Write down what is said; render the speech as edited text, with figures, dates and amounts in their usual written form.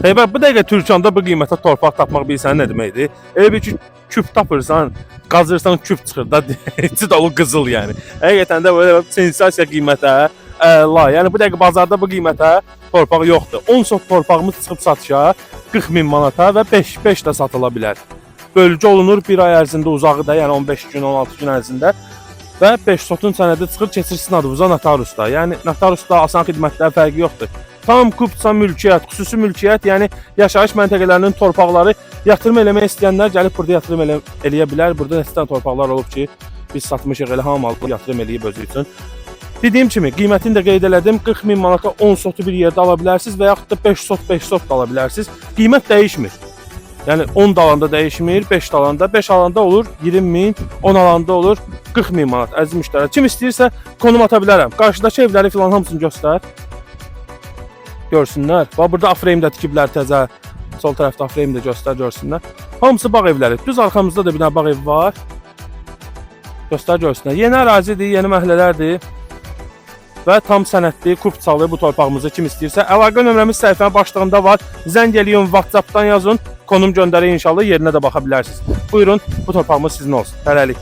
Hey, bax, bu dəqiqə Türkanda bu qiymətə torpaq tapmaq bilirsən nə deməkdir? Elə bil ki, küp tapırsan, qazırsan küp çıxır da, içi dolu qızıl yəni. Həqiqətən də belə sensasiya qiymətə əla. Yəni bu dəqiqə bazarda bu qiymətə torpaq yoxdur. 10 sot torpağımız çıxıb satışa 40 min manata və 5-5 də satıla bilər. Bölgü olunur bir ay ərzində uzağı da, yəni 15 gün, 16 gün ərzində və 5 sotun sənədi çıxır, keçir sizin adınıza notariusda. Yəni notariusda asan xidmətlər fərqi yoxdur. Tam kupça mülkiyyət, xüsusi mülkiyyət, yəni yaşayış məntəqələrinin torpaqları yatırım eləmək istəyənlər gəlib burada yatırım eləyə bilər. Burada neçə dənə torpaqlar olub ki, biz satmışıq, elə hamı alıb yatırım eləyib özü üçün. Dediyim kimi qiymətini də qeyd elədim. 40 min manata 10 sotu bir yerdə ala bilərsiniz və yaxud da 5 sot 5 sot da ala bilərsiniz. Qiymət dəyişmir. Yəni 10 da alanda dəyişmir, 5 də alanda, 5 alanda olur 20 min, 10 alanda olur 40 min manat əziz müştərilər. Kim istəyirsə konum ata bilərəm. Qarşıdakı evləri filan hamısını göstər. Görsünlər. Bax burada A-frame də tikiblər təzə. Sol tərəfdə A-frame də göstər görsünlər. Hamısı bağ evləri. Düz arxamızda da bir dənə bağ evi var. Göstər görsünlər. Yeni ərazidir, yeni məhəllələrdir. Və tam sənədli, kupçalı bu torpağımızı kim istəyirsə, əlaqə nömrəmiz səhifənin başlığında var. Zəng eləyin, WhatsApp-dan yazın. Konum göndərir inşallah, yerinə də baxa bilərsiniz. Buyurun, bu torpağımız sizin olsun. Hələlik.